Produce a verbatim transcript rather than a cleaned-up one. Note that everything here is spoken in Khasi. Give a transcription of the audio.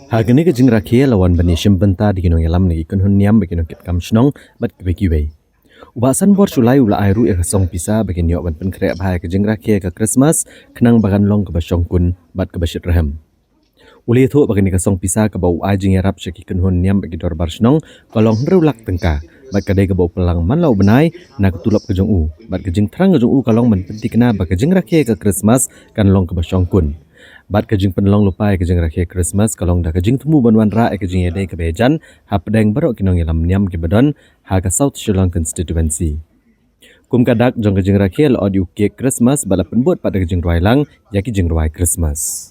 Ha kane ka jingrakhe la wan ban ïashim bynta da ki nongïalam na ki kynhun niam bad ki nongkitkam shnong bad kiwei kiwei. U Bah Sanbor Shullai u la ai ruh ïa ka song pisa ba kin ïoh ban pynkhreh bha ïa ka jingrakhe ka Christmas khnang ba kan long kaba shongkun bad kaba shitrhem. U la ïathuh ba kane ka song pisa kaba u ai jingïarap sha ki kynhun niam bad ki dorbar shnong ka long hynriew lak tyngka bad ka dei kaba u pynlang man la u bnai na ka tulop ka jong u bad ka jingthrang ka jong u ka long ban pynthikna ba ka jingrakhe ka Christmas kan long kaba shongkun. Bad ka jingpynlong lypa ïa ka jingrakhe Christmas ka long da ka jingthmu ban wanrah ïa ka jingïadei kaba ïajan hapdeng baroh ki nongïalam niam kiba don ha ka South Shillong Constituency. Kum ka dak jong ka jingrakhe la ot ïa u cake Christmas bad la pynbud pat da ka jingrwai lang ïa ki jingrwai Christmas.